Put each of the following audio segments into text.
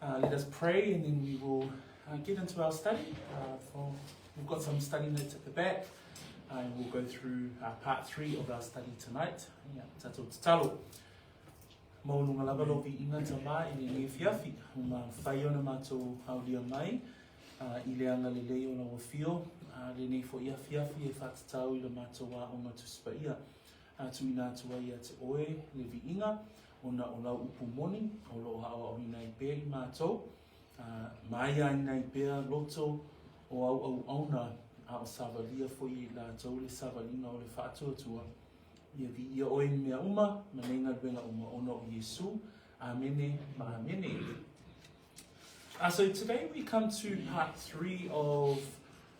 Uh, let us pray and then we will uh, get into our study. Uh, for, we've got some study notes at the back uh, and we'll go through uh, part three of our study tonight. Ia, tātou tatalo. Maulunga lava lo vi inga ta ma i le fiafi. Ma whai ona mātou haulia mai uh, i le anga le lei o la wafio. Uh, le nei fo ia fiafi e whātatau i la mātou a o ngā tusipa A tuuina atu ai ia te oe le viiga, ona o lau upu moni, o loo aoaoina ai pea i matou, a maia-aina ai pea loto o au auauna, a o savalia foi e i latou le savaliga o le faatuatua. Ia viia oe i mea uma, ma nei galuega uma, ona o Iesu. Amene ma amene. Uh, so today we come to part three of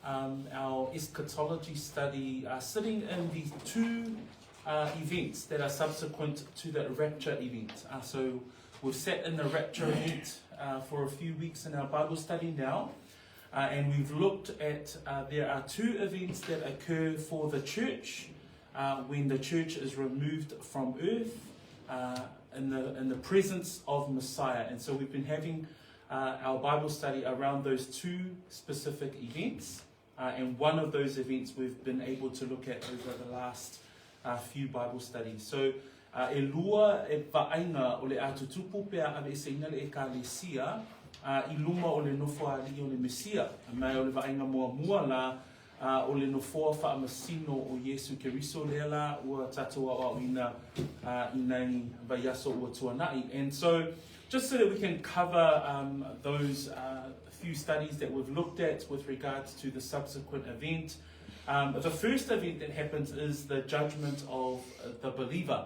um, our eschatology study, uh, sitting in the two uh, events that are subsequent to the rapture event. Uh, so we've sat in the rapture event uh, for a few weeks in our Bible study now. Uh, and we've looked at uh, there are two events that occur for the church uh, when the church is removed from earth uh, in, the, in the presence of Messiah. And so we've been having uh, our Bible study around those two specific events. Uh, and one of those events we've been able to look at over the last uh, few Bible studies. So, uh, e lua e vaaiga o le a tutupu pe a aveeseina le ekalesia uh, i luma o le nofo alii o le Mesia. Mai o le vaaiga muamua la A o le nofoa faamasino o Iesu Keriso lea la ua tatou aoaoina i nai vaiaso ua tuana'i. And so, just so that we can cover um, those uh, few studies that we've looked at with regards to the subsequent event, um, the first event that happens is the judgment of the believer.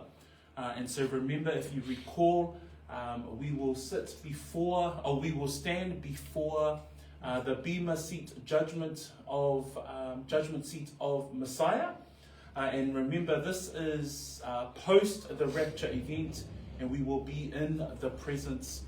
Uh, and so remember, if you recall, um, we will sit before, or we will stand before uh, the Bema seat judgment of um, judgment seat of Messiah. Uh, and remember, this is uh, post the rapture event, and we will be in the presence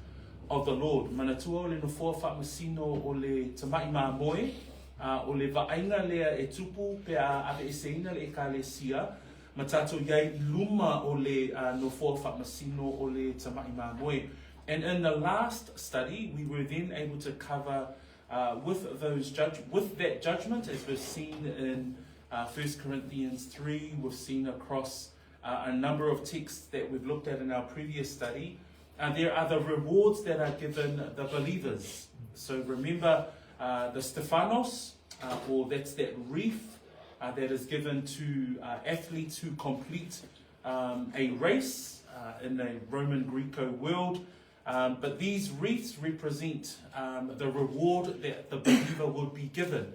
of the Lord. Manatua o le nofoa faamasino o le tama'i māmoe, uh, o le vaaiga lea e tupu pe a aveeseina le ekalesia, Ma tatou iai i luma o le nofoa faamasino o le tama'i māmoe. And in the last study, we were then able to cover uh, with those judge with that judgment, as we've seen in uh, 1 Corinthians 3, we've seen across uh, a number of texts that we've looked at in our previous study. Uh, there are the rewards that are given the believers. So remember uh, the Stephanos, uh, or that's that wreath uh, that is given to uh, athletes who complete um, a race uh, in a Roman Greco world. Um, but these wreaths represent um, the reward that the believer would be given.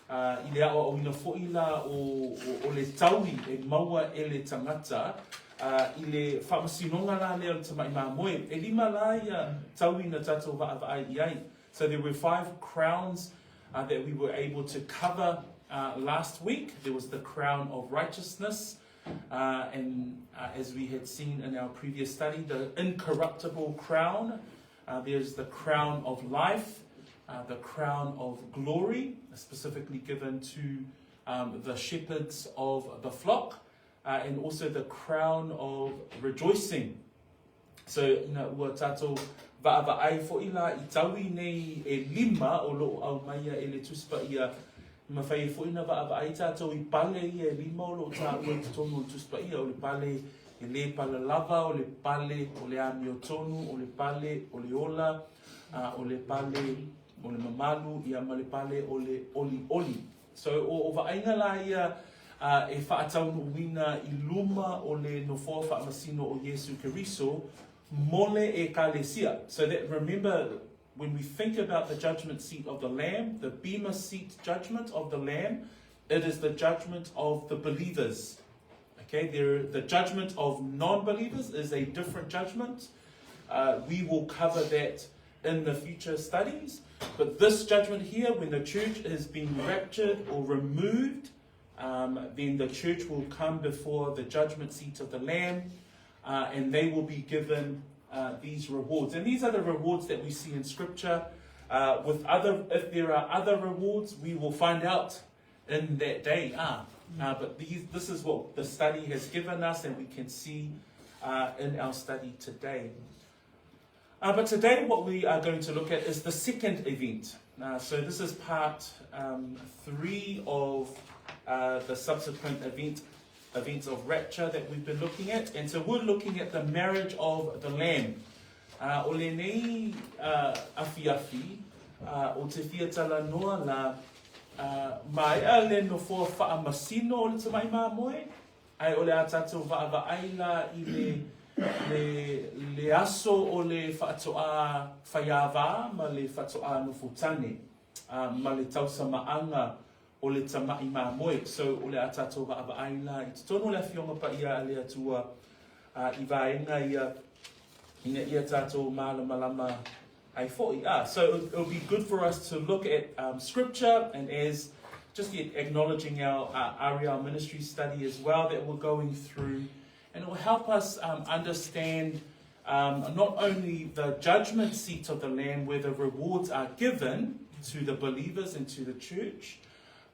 Uh, I le aoaoina fo'i la o, o, o le taui e maua e le tangata uh, i le faamasinoga la lea o le tama'i māmoe. E lima la ia taui na tatou vaavaai i ai. So there were five crowns uh, that we were able to cover uh, last week. There was the crown of righteousness, uh, and uh, as we had seen in our previous study, the incorruptible crown. Uh, there's the crown of life, uh, the crown of glory, specifically given to um, the shepherds of the flock, uh, and also the crown of rejoicing. So, ina ua tatou vaavaai fo'i la i taui nei e lima o loo aumaia e le Tusi Paia, e mafai ai fo'i na vaavaai tatou i pale ia e lima o loo taua i totonu o le Tusi Paia, o le pale e le palalava, o le pale o le amiotonu, o le pale o le ola, a o le pale o le mamalu, ia ma le pale o le olioli. So, o, o vaaiga la ia uh, e faataunuuina i luma o le nofoa faamasino o Iesu Keriso mo le ekalesia. So that, remember, when we think about the judgment seat of the Lamb, the Bema seat judgment of the Lamb, it is the judgment of the believers. Okay, there, the judgment of non-believers is a different judgment. Uh, we will cover that in the future studies. But this judgment here, when the church has been raptured or removed, um, then the church will come before the judgment seat of the Lamb uh, and they will be given uh, these rewards. And these are the rewards that we see in Scripture. Uh, with other, if there are other rewards, we will find out in that day. Ah, uh, but these, this is what the study has given us, and we can see uh, in our study today. But today what we are going to look at is the second event. So this is part 3 of the subsequent events of rapture that we've been looking at. And so we're looking at the marriage of the Lamb. O lenei awhiawhi, o te fia talanoa la, maea le nofoa faamasino o le tamai mamoe, Ae o le a tatou vaavaai la i le, le, le aso o le faatoā faiāvā ma le faatoā nofo tane, a, ma le tausamaaga o le tamaʻi mamoe. So, o le a tatou vaavaai la i totonu o le Afioga Paia a le Atua, a, i vaega ia, ina ia tatou malamalama ai foʻi. A, so it will be good for us to look at scripture and as just the acknowledging our Ariel ministry study as well that we're going through. And it will help us understand not only the judgment seat of the Lamb where the rewards are given to the believers and to the church,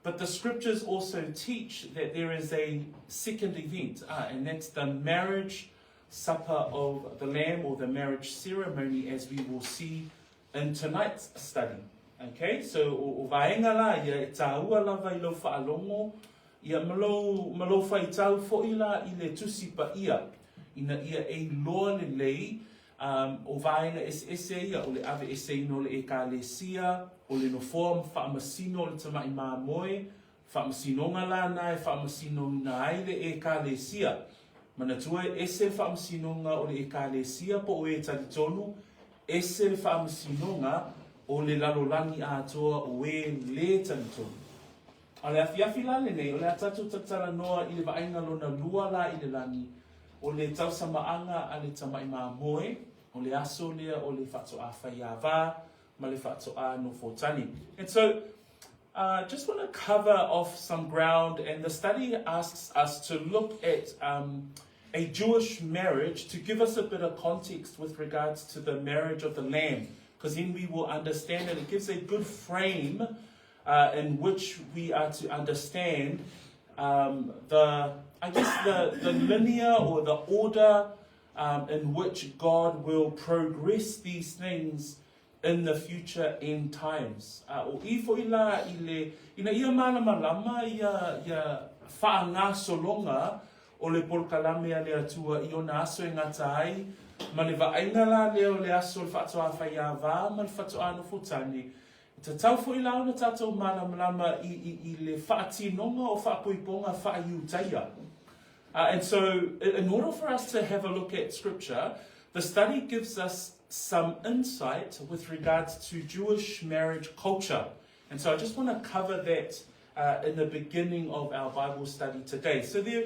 but the scriptures also teach that there is a second event, and that's the marriage supper of the Lamb or the marriage ceremony as we will see in tonight's study. Okay, so o, o vaenga la ia e tāua lava i lou faalogo, ia ma lou, ma lou faitau foʻi la i le tusi paia, ina ia e iloa lelei um, o vaega eseese ia o le aveeseina o le Ekalesia, o le nofoa faamasino o le tamaʻi mamoe, Faamasinoga la na e faamasinoina ai le Ekalesia. Manatua e ese le faamasinoga o le Ekalesia po o e talitonu, ese le faamasinoga o le lalolagi atoa o e lē talitonu. A o le afiafi la lenei, o le a tatou talatalanoa i le vaaiga lona lua la i le lagi, o le tausamaaga a le tamaʻi mamoe, o le aso lea o le faatoā faiāvā ma le faatoā nofo tane. And so, just want to cover off some ground, and the study asks us to look at a Jewish marriage to give us a bit of context with regards to the marriage of the Lamb, because then we will understand it. It gives a good frame in which we are to understand the, I guess, the linear or the order in which God will progress these things in the future end times. A o i foʻi la i le, ina ia malamalama ia, ia faagasologa o le polokalame a le Atua i ona aso e gata ai, ma le vaaiga la lea o le aso o le faatoā faiāvā ma le faatoā nofo tane, e tatau foʻi la ona tatou malamalama i, i, i le faatinoga o faapoipoga faaiutaia. And so, in order for us to have a look at scripture, the study gives us some insight with regards to Jewish marriage culture. And so I just want to cover that in the beginning of our Bible study today. So there,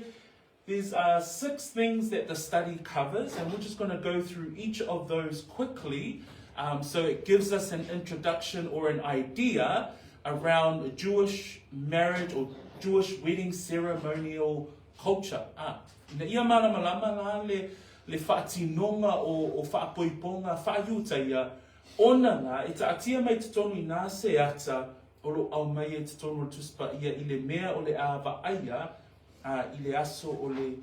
there's 6 things that the study covers, and we're just going to go through each of those quickly. So it gives us an introduction or an idea around Jewish marriage or Jewish wedding ceremonial culture. Ah, ina ia malamalama la le, le faatinoga o, o faapoipoga faaiutaia, ona la e taatia mai totonu inā se ata o lo aumai e totonu o le Tusi Paia i le mea o le a vaaia a, i le aso o le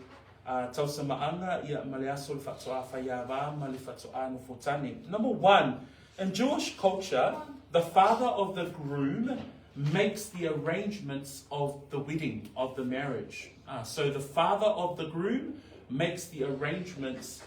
a, tausamaaga ia ma le aso o le faatoā faiāvā ma le faatoā nofo tane. Number 1, in Jewish culture, the father of the groom makes the arrangements of the wedding, of the marriage. So the father of the groom makes the arrangements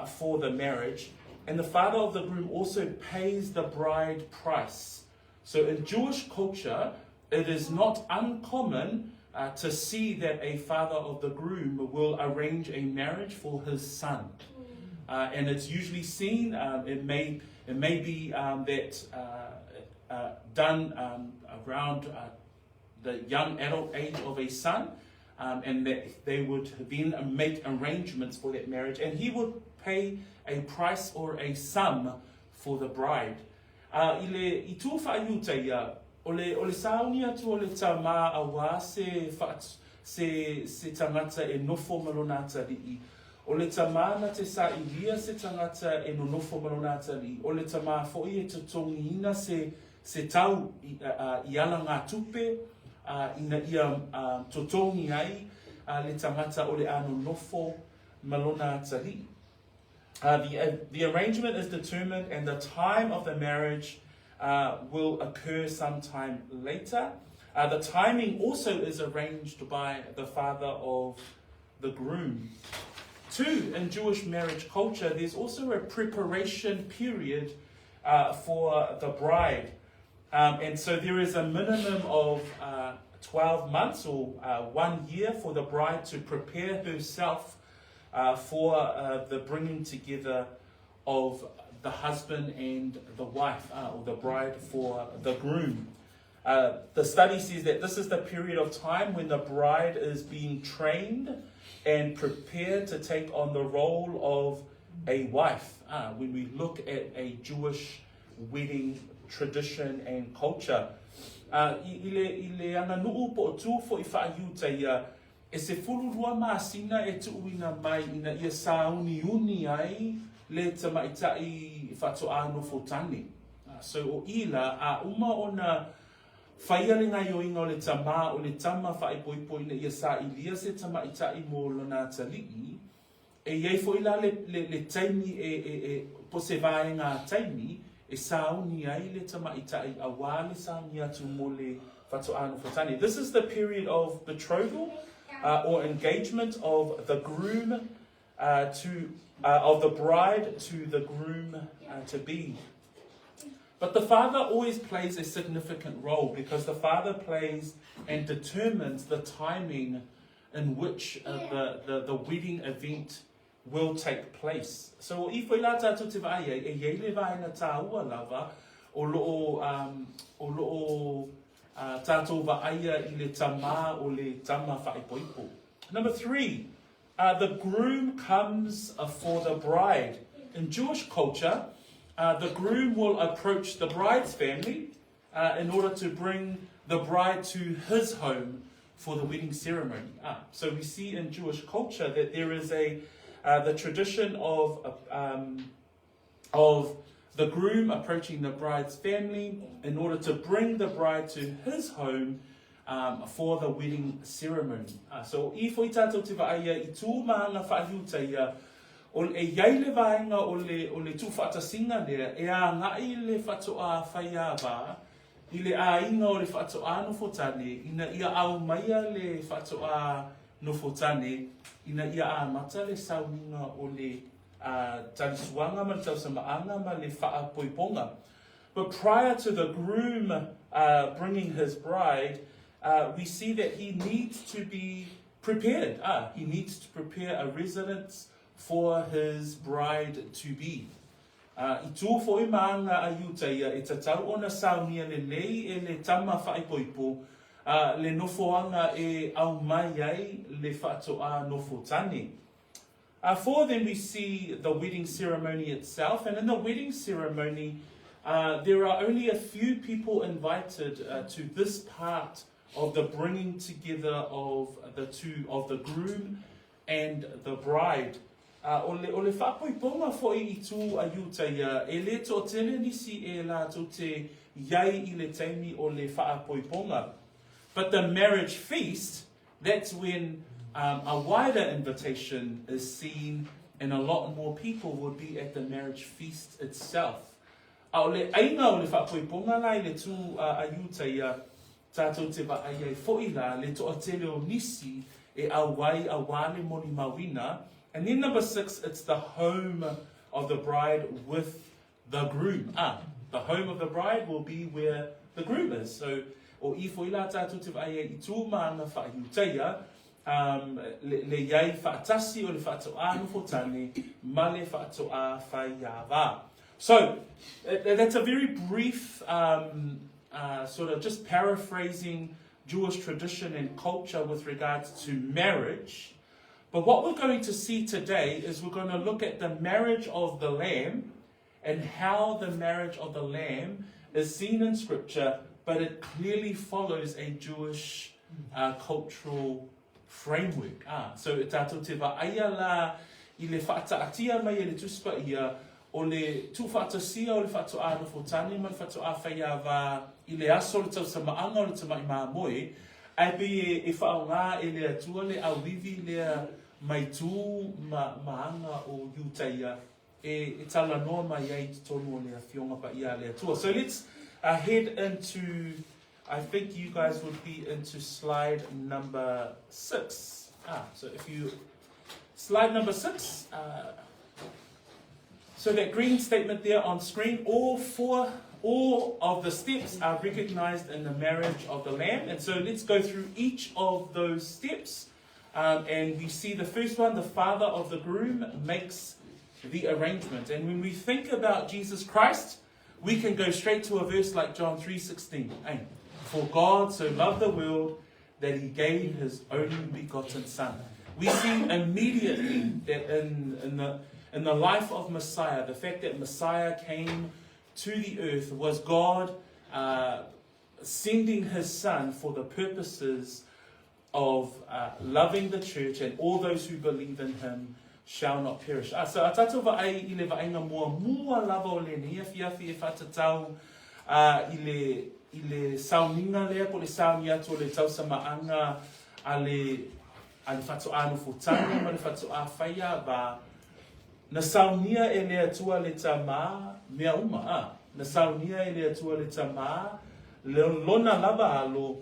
for the marriage, and the father of the groom also pays the bride price. So in Jewish culture, it is not uncommon to see that a father of the groom will arrange a marriage for his son. And it's usually seen, it may be that done around the young adult age of a son, and that they would then make arrangements for that marriage, and he would pay a price or a sum for the bride. I le itu faaiutaia, o le, o le sauni atu o le tamā auā se, wha, se, se tangata e nofo ma lona atalii, o le tamā na te sailia se tagata e nonofo ma lona atalii, o le tamā foʻi e totogiina se, se tau i, a, i ala ngā tupe, a, ina ia a, totogi ai a, le tagata o le a nonofo ma lona atalii. Uh, the, uh, the arrangement is determined and the time of the marriage uh, will occur sometime later. Uh, the timing also is arranged by the father of the groom. Two, in Jewish marriage culture, there's also a preparation period uh, for the bride. Um, and so there is a minimum of uh, 12 months or uh, one year for the bride to prepare herself uh, for uh, the bringing together of the husband and the wife, uh, or the bride for the groom. Uh, the study says that this is the period of time when the bride is being trained and prepared to take on the role of a wife. Uh, when we look at a Jewish wedding tradition and culture. Uh, i, i, le, i le anganu'u po o tū fo'i whaaiutaia, e 12 masina e tuuina mai ina ia sāuniuni ai le tamaita'i faatoā nofo tane. So o i la, a uma ona faia le gaioiga o le tamā o le tama faaipoipo ina ia sāilia se tamaita'i mo lona atalii, e i ai fo'i la le, le, le taimi e, e, e, po se vaega taimi e sāuni ai le tamaita'i auā le sauni atu mo le faatoā nofo tane. This is the period of betrothal uh, or engagement of the groom uh, to uh, of the bride to the groom uh, to be. But the father always plays a significant role because the father plays and determines the timing in which uh, the, the, the wedding event will take place. So i fo'i la tātou te vaai ai, e iai le vaega tāua lava o loo, um, o loo uh, tātou vaaia i le tamā o le tama whaipoipo. Number three, uh, the groom comes uh, for the bride. In Jewish culture, uh, the groom will approach the bride's family uh, in order to bring the bride to his home for the wedding ceremony. Ah, so we see in Jewish culture that there is a uh, the tradition of um, of the groom approaching the bride's family in order to bring the bride to his home um, for the wedding ceremony. Ah, so i fo'i tātou te vaaia i tū maanga whaahiutaia o e iai le vaega o le, o le tūwhaatasinga lea e a ngai le whatoa whaiāwā i le āinga o le whatoa nofo tane ina ia au maia le whatoa nofo tane ina ia āmata le sauninga o le uh, talisuanga ma le tausamaanga ma le whaapoiponga. But prior to the groom uh, bringing his bride, uh, we see that he needs to be prepared. Ah, he needs to prepare a residence for his bride to be. Uh, i tū fo'i maanga a Iutaia e tatau ona saunia le lei e le tama whaipoipo, uh, le nofoanga e au mai ai le whaatoa nofo tane. Uh, four, then we see the wedding ceremony itself, and in the wedding ceremony, uh, there are only a few people invited uh, to this part of the bringing together of the two, of the groom and the bride. Uh, o le, o le whaapoiponga fo'i i tū a Iutaia, e le tō tele nisi e lātou te iai i le taimi o le whaapoiponga. But the marriage feast, that's when um, a wider invitation is seen and a lot more people would be at the marriage feast itself. A o le ainga o le whaapoiponga la i le tū uh, a Iutaia, tātou te vaai ai fo'i la le toa tele o nisi e au ai a wāle moni mawina. And then number six, it's the home of the bride with the groom. Ah, the home of the bride will be where the groom is. So, o i fo'i la tātou te vaai ai i tū maanga whaiutaia, um, le, le iai whaatasi o le whaatoa nofo tane, ma le whaatoa whaiāwā. So, that's a very brief um, uh, sort of just paraphrasing Jewish tradition and culture with regards to marriage. But what we're going to see today is we're going to look at the marriage of the Lamb and how the marriage of the Lamb is seen in Scripture, but it clearly follows a Jewish uh, cultural framework. Ah, so e tātou te vaaia la i le whaataatia mai e le tuspa ia o le tūwhaatasia o le whaatoa nofo tane ma le whaatoa whaiāwā i le aso le tausamaanga o le tamai māmoe, ai pe e, e whaongā e le atua le auivi lea mai tū ma, maanga o Iutaia. e, e talanoa mai ai i totonu o le Afioga Paia a le Atua. So let's head into, I think you guys would be into slide number 6. Ah, so if you, slide number 6, so that green statement there on screen, all four, all of the steps are recognized in the marriage of the Lamb. And so let's go through each of those steps. And we see the first one, the father of the groom makes the arrangement. And when we think about Jesus Christ, we can go straight to a verse like John 3:16. Eh? For God so loved the world that he gave his only begotten son. We see immediately that in the life of Messiah, the fact that Messiah came to the earth was God sending his son for the purposes of loving the church, and all those who believe in him shall not perish. A, so a tātou vaai i le vaaiga muamua lava o lenei afiafi e whaatatau i le sauniga lea po le sauni atu o le tausamaaga a le a le fatoā nofotane ma le fatoā faia va na saunia e le Atua le Tamā mea uma, a, na saunia e le Atua le Tamā le lona lava alo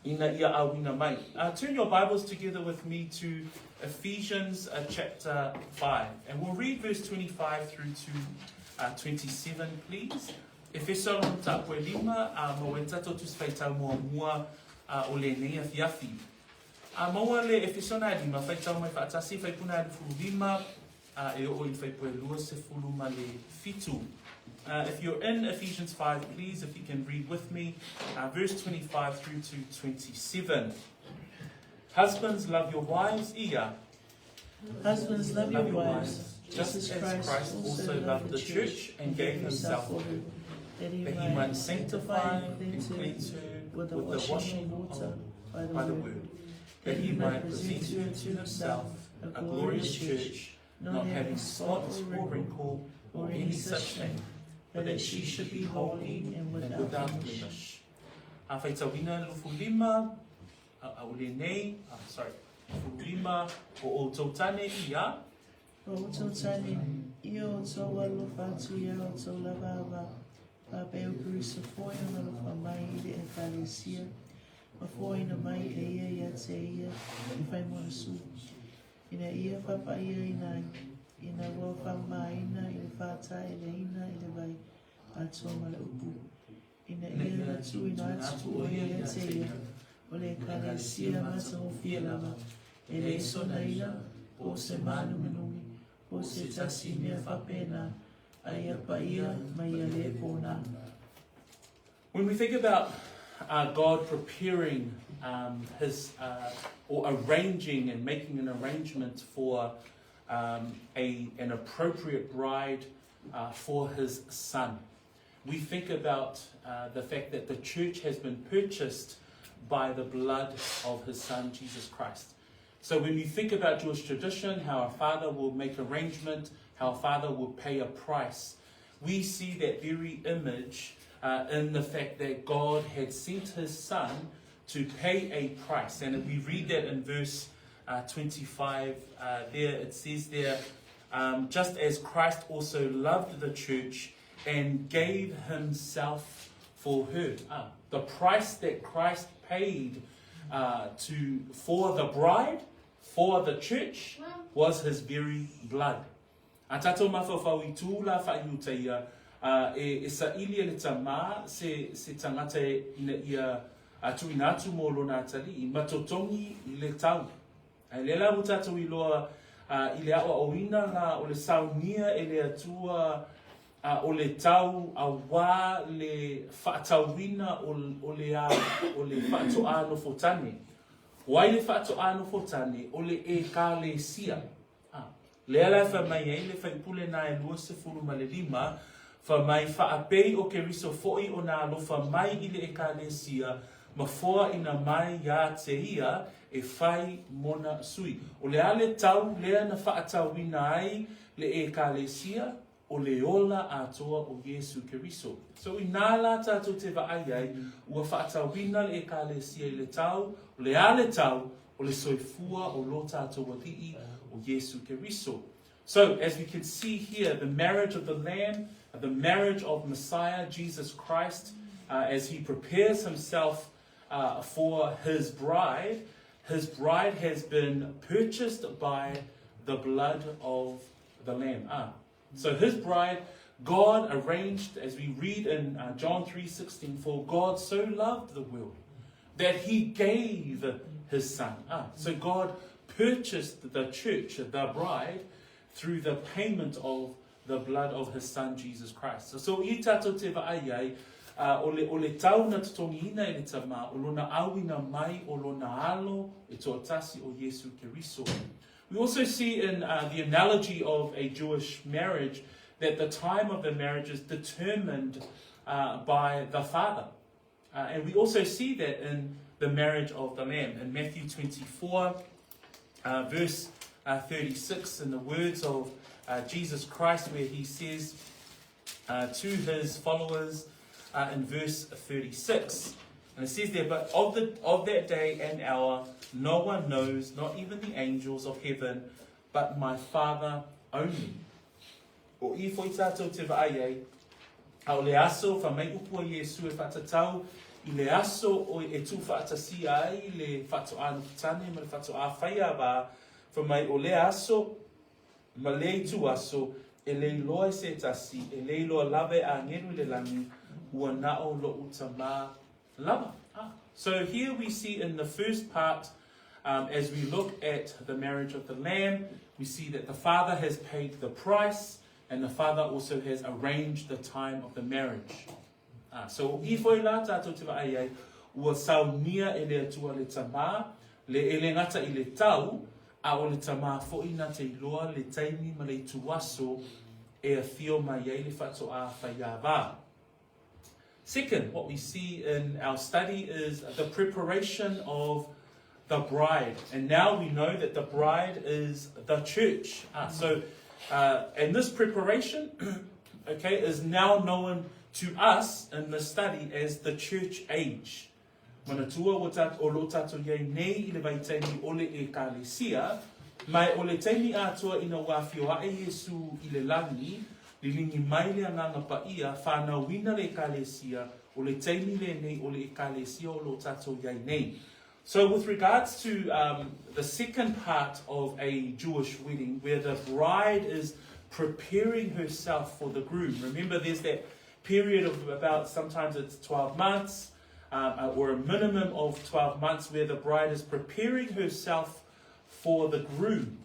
ina ia auina mai. Turn your Bibles together with me to Ephesians chapter 5. And we'll read verse 25 through to 27, please. Efeso lona mataupu e lima, ma ua tatou Tusi Faitau muamua o lenei afiafi. A maua le Efeso na e lima, faitau mai faatasi, faipuna e 25, e oo i le fuaiupu e 27. If you're in Ephesians 5, please, if you can read with me, verse 25 through to 27. Husbands, love your wives, ia. Husbands, love your wives, just as Christ also loved the church and gave himself for her, that he that he might sanctify and cleanse her with the with the washing washing of water of by the by the word, word, that he might present her to himself a glorious church, not having spot or wrinkle or any such thing, but that she should be holy and and without without blemish. blemish. A faitauina 25, a o lenei, sorry, 25 o outou tane ia, O outou tane, ia outou alofa atu ia outou lava ava, faapea o Keriso foi ona alofa mai i le Ekalesia, ma foaina mai e ia ia te ia e fai mona sui. Ina ia faapaiaina ai, ina ua faamamaina i le faataeleina i le vai atoa ma le upu. Ina ia na tuuina atu o ia ia te ia, o le Ekalesia matagofie lava, e leai sona ila, po o se mānuminumi, po o se tasi mea faapena, a ia paia ma ia le pona. When we think about God preparing his, or arranging and making an arrangement for an appropriate bride for his son, we think about the fact that the church has been purchased by the blood of his son, Jesus Christ. So when we think about Jewish tradition, how a father will make arrangement, how a father will pay a price, we see that very image in the fact that God had sent his son to pay a price. And if we read that in verse 25 there, it says there, just as Christ also loved the church and gave himself for her. The price that Christ paid for the bride, for the church, was his very blood. A tātou mafaufau i tū la whaiuta ia, e saili e le tamā se tagata e ina ia tuuina atu mo lona atalii, ma totogi le tau. Ae lea la ua tatou iloa i le aoaoina la o le saunia e le Atua o le tau auā le faatauina o le a o le faatoā nofotane. O ai le faatoā nofotane? O le Ekalesia. A, lea la e fai mai ai le faipule na e 25, fai mai faapei o Keriso foi ona alofa mai i le Ekalesia ma foaina mai ia te ia e fai mona sui. O le a le tau lea na faatauina ai le Ekalesia? O le ola atoa o Iesu Keriso. So inā la tātou te vaai ai, ua faatauina le Ekalesia i le tau, o le a le tau? O le soifua o lo tātou Alii o Iesu Keriso. So, as we can see here, the marriage of the Lamb, the marriage of Messiah, Jesus Christ, uh, as he prepares himself uh, for his bride, his bride has been purchased by the blood of the Lamb. Ah. So his bride, God arranged, as we read in uh, John 3.16, for God so loved the world that he gave his son. Ah, so God purchased the church, the bride, through the payment of the blood of his son Jesus Christ. So i tātou te vaai ai, uh, o, le, o le tau na totongiina e le tama, o lona awina mai o lona alo e toatasi o Yesu Keriso. We also see in uh, the analogy of a Jewish marriage that the time of the marriage is determined uh, by the father. Uh, and we also see that in the marriage of the Lamb. In Matthew 24, uh, verse uh, 36, in the words of uh, Jesus Christ, where he says uh, to his followers uh, in verse 36, and it says there, But of, the, of that day and hour, no one knows, not even the angels of heaven, but my Father only. O i foi tātou te vaai ai, a o le aso fa mai upu a Iesu e whaatatau i le aso o e tū whaatasia ai le whaatoa nofotane ma le whaatoa whaiava, fa mai o le aso ma le itu aso e le iloa e se tasi, e le iloa lava e āngelu i le langi, ua nao lo'u tamā lava. Ah. So here we see in the first part, um, as we look at the marriage of the Lamb, we see that the Father has paid the price and the Father also has arranged the time of the marriage. Ah, so i foi la tātou te vaai ai, ua saunia e le Atua le tamā, le e le ngata i le tau, a o le tamā foi na te iloa le taimi ma le ituaso e afio mai ai le whaatoa whaiāwā. Second, what we see in our study is the preparation of the bride. And now we know that the bride is the church. Ah, so, uh, and this preparation, okay, is now known to us in the study as the church age. Manatua o, tat, o lo tātou iai nei i le vaitaimi o le ekalesia, mai o le taimi atoa ina ua afio ae Iesu i le langi, lilingi mai le anganga paia, whānauina le ekalesia, o le taimi le nei o le ekalesia o lo tātou iai nei. So with regards to um, the second part of a Jewish wedding, where the bride is preparing herself for the groom, remember there's that period of about, sometimes it's 12 months, um, or a minimum of 12 months, where the bride is preparing herself for the groom.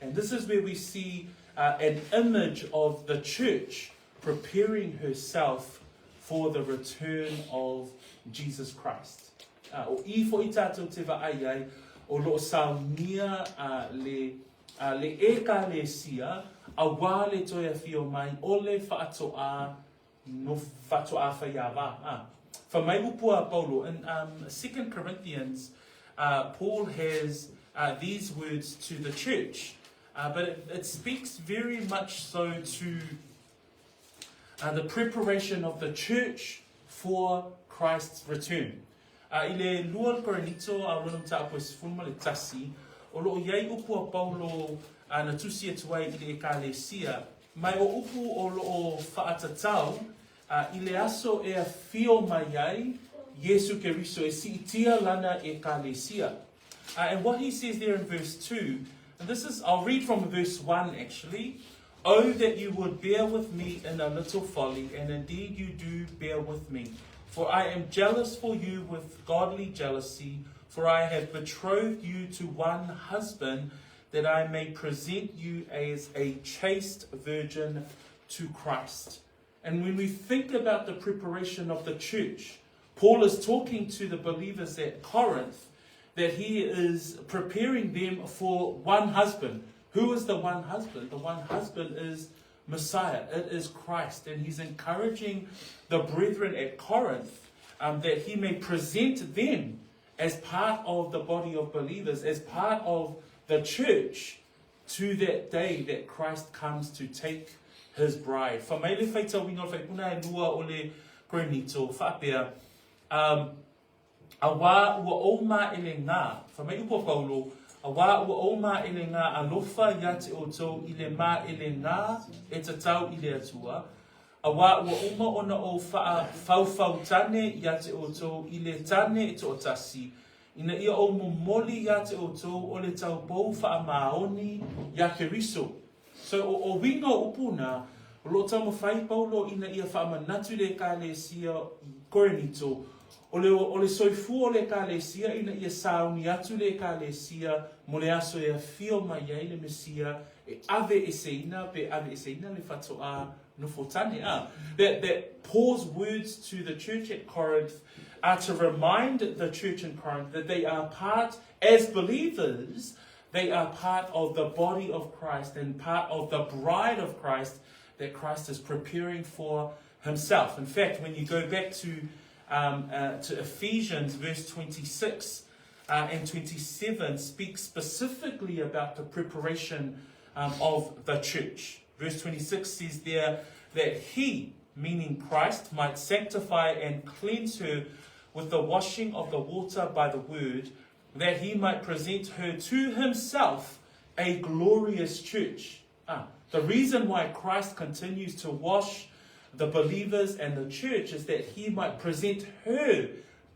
And this is where we see uh, an image of the church preparing herself for the return of Jesus Christ. Uh, o i fo i tātou te vaai ai, o lo saunia uh, le, uh, le ekalesia, a wā le toe afio mai, o le whaatoa no whaatoa whaiāwā. Ah. Fa mai upu a Paulo, in um, 2 Corinthians, uh, Paul has uh, these words to the church, uh, but it speaks very much so to uh, the preparation of the church for Christ's return. Uh, i le lua Korinito a lona mataupu e sefulu ma le tasi, o loo iai upu a Paulo uh, na tusi atu ai i le ekalesia, mai o upu o loo faatatau uh, i le aso e afio mai ai Iesu Keriso e siitia lana ekalesia. Uh, and what he says there in verse 2, and this is, I'll read from verse 1 actually. Oh, that you would bear with me in a little folly, and indeed you do bear with me. For I am jealous for you with godly jealousy, for I have betrothed you to one husband, that I may present you as a chaste virgin to Christ. And when we think about the preparation of the church, Paul is talking to the believers at Corinth that he is preparing them for one husband. Who is the one husband? The one husband is Messiah. It is Christ. And he's encouraging the brethren at Corinth um, that he may present them as part of the body of believers, as part of the church, to that day that Christ comes to take his bride. Fa mai le faitauina o le faipuna e lua o le Korinito, whaapea, um, a wā ua o ma ele ngā, fa mai upo Paulo, Auā ua ou māʻelegā alofa iā te ʻoutou i le māʻelegā e tatau i le Atua, auā ua uma ona ou faʻafaufautane iā te ʻoutou i le tane e toʻatasi, ina ia ou momoli iā te ʻoutou o le taupou faʻamaoni iā Keriso. So, o o uiga o upu na, o loʻo taumafai Paulo ina ia faamanatu i le Ekalesia i Korinito, o le o le soifua o le Ekalesia ina ia sauni atu le Ekalesia mo le aso e afio mai ai le Mesia e aveeseina pe aveeseina le fatoʻā nofo tane. A, that, that Paul's words to the church at Corinth are to remind the church in Corinth that they are part, as believers, They are part of the body of Christ and part of the bride of Christ that Christ is preparing for himself. In fact, when you go back to, um, uh, to Ephesians, verse 26 uh, and 27, speaks specifically about the preparation um, of the church. Verse 26 says there that he, meaning Christ, might sanctify and cleanse her with the washing of the water by the word, that he might present her to himself a glorious church. Ah, the reason why Christ continues to wash the believers and the church is that he might present her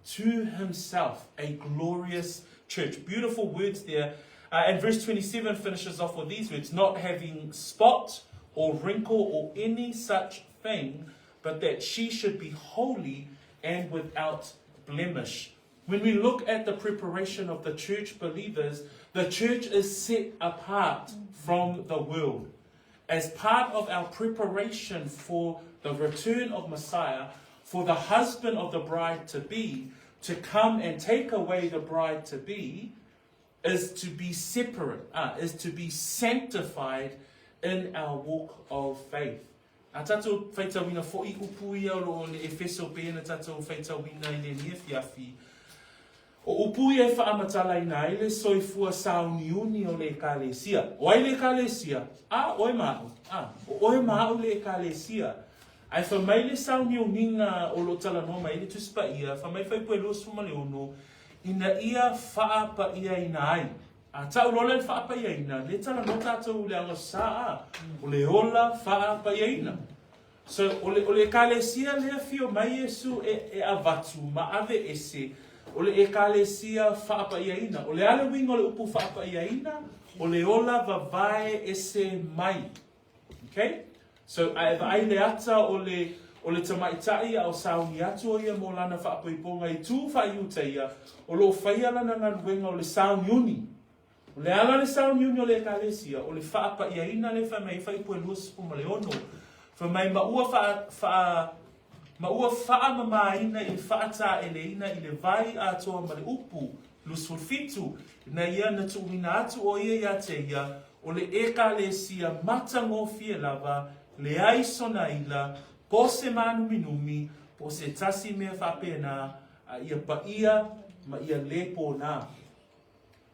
to himself a glorious church. Beautiful words there. Uh, and verse 27 finishes off with these words not having spot or wrinkle or any such thing, but that she should be holy and without blemish. When we look at the preparation of the church believers, the church is set apart from the world. As part of our preparation for the return of Messiah, for the husband of the bride to be, to come and take away the bride to be, is to be separate, uh, is to be sanctified in our walk of faith. A tatou whaitauina foʻi upu ia o loo le Efeso pe na tatou whaitauina i le niafiafi. O upu ia e faamatalaina ai le soifua sauniuni o le Ekalesia. O ai le Ekalesia? A, oe ma aʻu. A, o oe ma aʻu le Ekalesia. Ae fai mai le sauniuniga o loo talanoa mai ai le Tusi Paia, fai mai Faipue 26, ina ia faapaiaina ai. A tau loa lea i le faapaiaina, lea talanoa tatou i le aga sa a, o le ola faapaiaina. So, o le, o le Ekalesia lea fio mai Iesu e, e avatu ma ave ese, o le Ekalesia faapaiaina. O le a le uiga o le upu faapaiaina? O le ola vavae ese mai. Okay? So, a e vaai le ata o le, o le tamaitai a o sauni atu o ia mo lana faapoipoga i tū faaiuta ia, o lo o faia lana galuega o le sauniuni. O le ala le sauniuni o le Ekalesia, o le faapaiaina lea fai mai ai Faipue 26, fai mai ma ua faa, faa, ma ua faamamaina i le faataeleina i le vai atoa ma le upu, 27, ina ia na tuuina atu o ia iā te ia, o le Ekalesia matagofie lava, leai sona ila, po se mānuminumi, po se tasi mea faapena, a ia paia ma ia lē pōnā.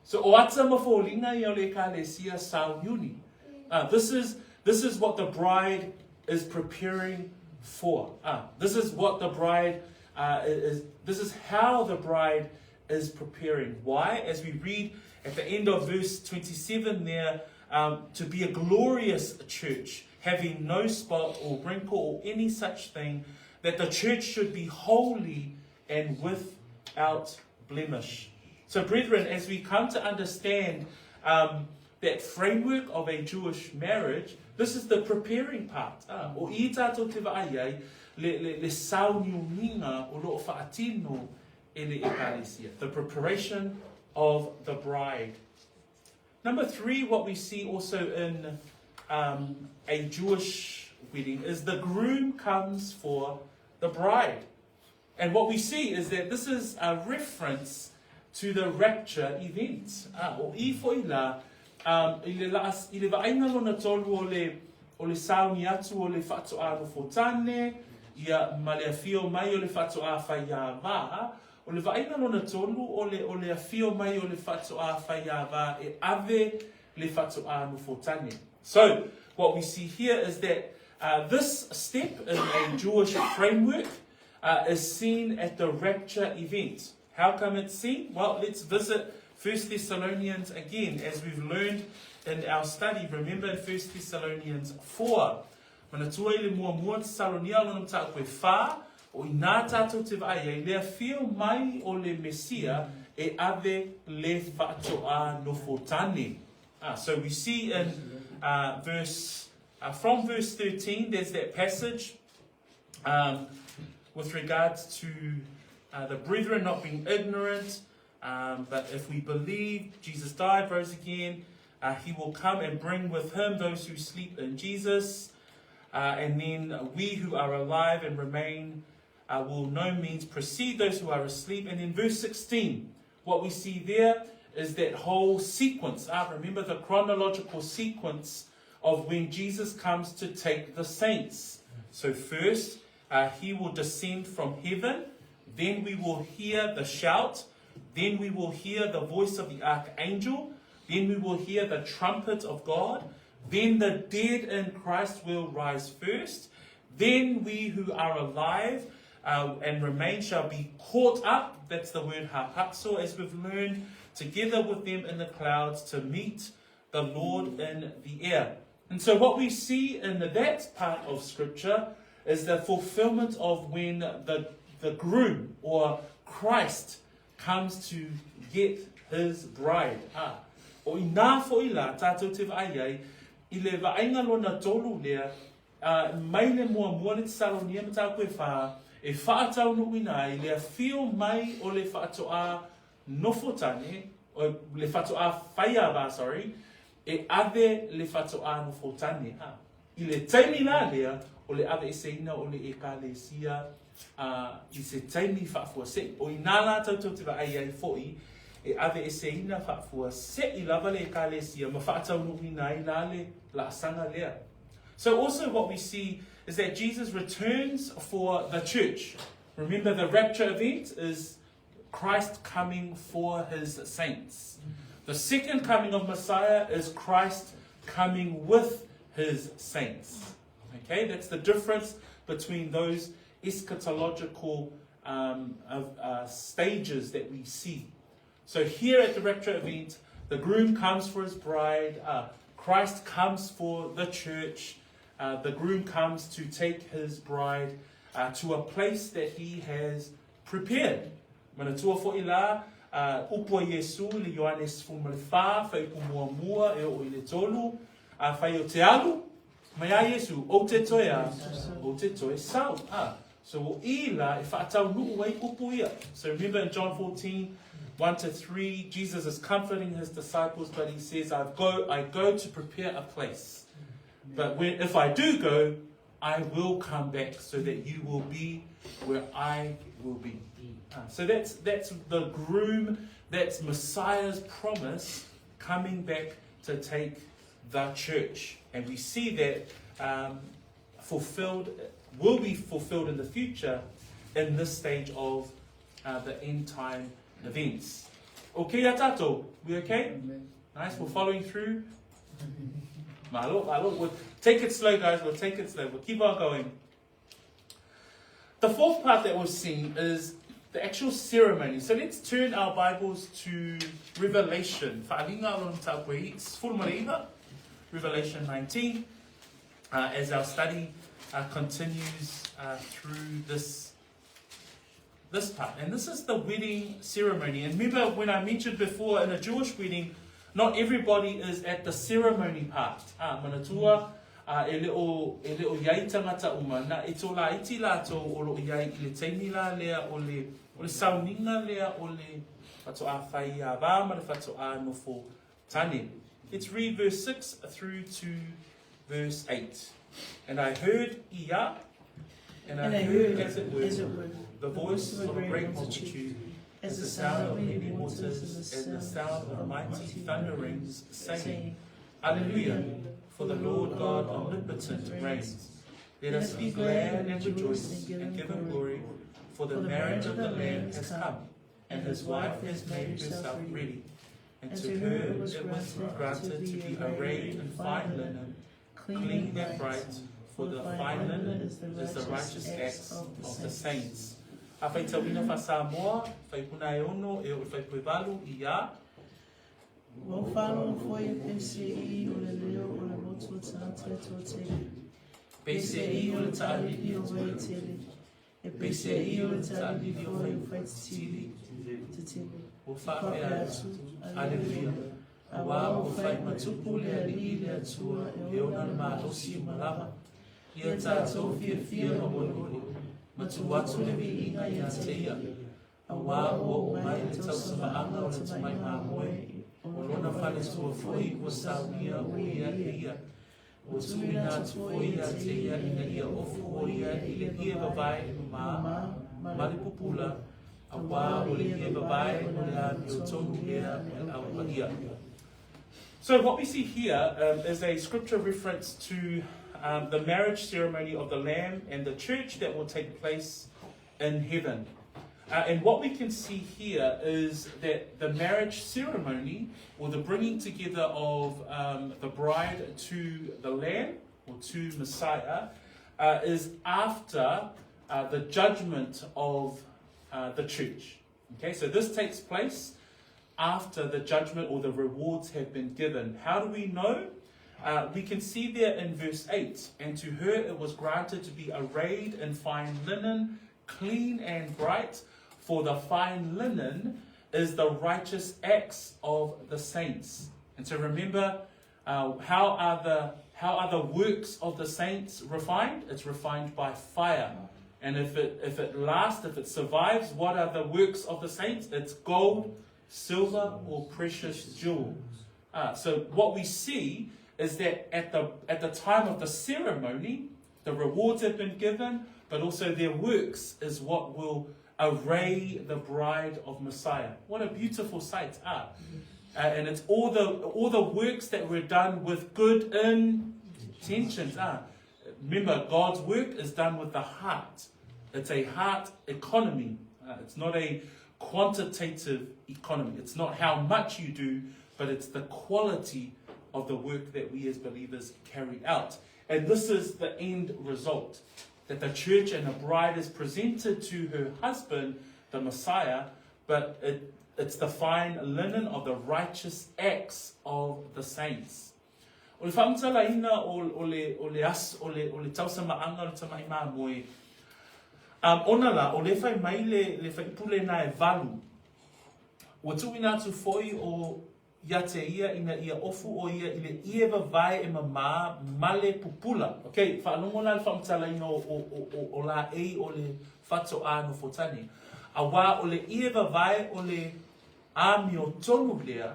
So o ata ma foliga ia o le Ekalesia sauniuni. Uh, this is, this is what the bride is preparing for. Uh, this is what the bride uh, is, this is how the bride is preparing. Why? As we read at the end of verse 27 there, um, to be a glorious church, having no spot or wrinkle or any such thing, that the church should be holy and without blemish. So, brethren, as we come to understand um, that framework of a Jewish marriage, this is the preparing part. Ah, o i tātou te vaai ai, le, le, le sauniuniga o loo whaatino e le ekalesia. The preparation of the bride. Number three, what we see also in um, a Jewish wedding is the groom comes for the bride. And what we see is that this is a reference to the rapture event. Ah, o i foi la, um, i le, la, i le vaaiga lona tolu o le, o le sauni atu o le faatoā nofo tane, ia ma le afio mai o le faatoā faiāvā, o le vaaiga lona tolu o le, o le afio mai o le faatoā faiāvā e ave le faatoā nofo tane. So, what we see here is that uh, this step in a Jewish framework uh, is seen at the rapture event. How come it's seen? Well, let's visit 1 Thessalonians again, as we've learned in our study, remember in 1 Thessalonians 4, Manatua i le muamua Tesalonia lona mataupu e whā, o i nā tātou te vaai ai, le afio mai o le Mesia e ave le whaatoa nofo tane. Ah, so we see in verse, from verse 13, there's that passage with regards to the brethren not being ignorant, but if we believe Jesus died, rose again, he will come and bring with him those who sleep in Jesus. And then we who are alive and remain will no means precede those who are asleep. And in verse 16, what we see there is that whole sequence. Remember the chronological sequence of when Jesus comes to take the saints. So first, he will descend from heaven. Then we will hear the shout. Then we will hear the voice of the archangel. Then we will hear the trumpet of God. Then the dead in Christ will rise first. Then we who are alive and remain shall be caught up. That's the word harpazo, as we've learned, together with them in the clouds to meet the Lord in the air. And so what we see in that part of Scripture is the fulfillment of when the groom or Christ comes to get his bride. Ah. O i nā fo i la, tātou te vaai ai, i le vaaiga lona tolu lea, mai le muamua le Tesalonia mataupu e whā, e whaataunuuina ai le afio mai o le whaatoa nofo tane, o le whaatoa whaiava, sorry, e ave le whaatoa nofo tane. Ah. I le taimi la lea, o le ave e seina o le ekalesia i se taimi faafuasei. O i nā la tātou te vaai ai fo'i, e ave e seina faafuasei lava le ekalesia ma faataunuuina ai la le laasaga lea. So also what we see is that Jesus returns for the church. Remember, the rapture event is Christ coming for his saints. The second coming of Messiah is Christ coming with his saints. Okay, that's the difference between those eschatological stages that we see. So here at the rapture event, the groom comes for his bride, Christ comes for the church, the groom comes to take his bride to a place that he has prepared. Manatua fo'i la, upu a Iesu i le Ioane 14, fuaiupu muamua e oo i le tolu, afai ou te alu, mai a Iesu, ou te toe a, ou te toe sau. So o i la e faataunuu ai upu ia. So remember in John 14, 1 to 3, Jesus is comforting his disciples, but he says, I go to prepare a place. But if I do go, I will come back so that you will be where I will be. So that's the groom, that's Messiah's promise coming back to take the church. And we see that fulfilled, will be fulfilled in the future in this stage of the end time events. Okay, tātou? We okay? Nice, we're following through. Malo, malo. We'll take it slow, guys. We'll take it slow. We'll keep on going. The fourth part that we've seen is the actual ceremony. So let's turn our Bibles to Revelation. Revelation 19, as our study continues through this part. And this is the wedding ceremony. And remember when I mentioned before, in a Jewish wedding, not everybody is at the ceremony part. Manatua, e le o iai tangata uma, na e tō la iti lātou o lo iai i le teimi la lea o le sauniga lea o le whatoa whai a vā ma le whatoa nofo tane. Let's read verse 6 through to verse 8. And I heard ia, and I heard as it were, the voice of a great multitude, as the sound of many waters, and the sound of mighty thunderings, saying, Alleluia, for the Lord God omnipotent reigns. Let us be glad and rejoice and give him glory, for the marriage of the Lamb has come, and his wife has made herself ready. And to her it was granted to be arrayed in fine linen, clean and bright, for the fine linen is the righteous acts of the saints. A whaitauina wha Samoa, whaipuna e ono, e o whaipuevalu i a. Ua ou faalogo foi e peseī o le leo o le motu o tagata e toatele. Peseī o le taalili o Vaitele. E peseī o le taalili o Faiufaititili. Tetele. Ua faapea atu, Aleluia! Auā ua fai ma tupu le Alii le Atua e ona le malosi uma lava. Ia tatou fiafia ma molimoli, ma tuu atu le viiga ia te Ia. Auā ua oo mai le tausamaaga o le tamai mamoe, o lona faletua foi ua saunia o ia e ia. Ua tuuina atu foi ia te ia ina ia ofu o ia i le ie vavae e mamā ma le pupula, auā o le ie vavae o le amiotonu lea o le Au Paia. So what we see here um, is a scripture reference to um, the marriage ceremony of the Lamb and the church that will take place in heaven. Uh, and what we can see here is that the marriage ceremony, or the bringing together of um, the bride to the Lamb, or to Messiah, uh, is after uh, the judgment of uh, the church. Okay, so this takes place after the judgment or the rewards have been given. How do we know? Uh, we can see there in verse 8 And to her it was granted to be arrayed in fine linen, clean and bright, for the fine linen is the righteous acts of the saints. And so remember, uh, how, are the, how are the works of the saints refined? It's refined by fire. And if it, if it lasts, if it survives, what are the works of the saints? It's gold, silver, or precious jewels. Uh, so what we see is that at the, at the time of the ceremony, the rewards have been given, but also their works is what will array the bride of Messiah. What a beautiful sight. Ah. Uh, and it's all the, all the works that were done with good intentions. Ah. Remember, God's work is done with the heart. It's a heart economy. Uh, it's not a quantitative economy. It's not how much you do, but it's the quality of the work that we as believers carry out. And this is the end result that the church and the bride is presented to her husband, the Messiah, but it, it's the fine linen of the righteous acts of the saints. O le faamatalaina o, o le, o le as, o le, o le tausamaaga o le tamai mamoe, um, ona la, o le fai mai le, le faipule na e valu, ua tuuina atu foi o ia te ia ina ia ofu o ia i le ie vavae e mamā ma le pupula. Ok, faalogo la le faamatalaina o, o, o, o, o laei o le fatoā nofotane. Auā o le ie vavae o le amiotonu lea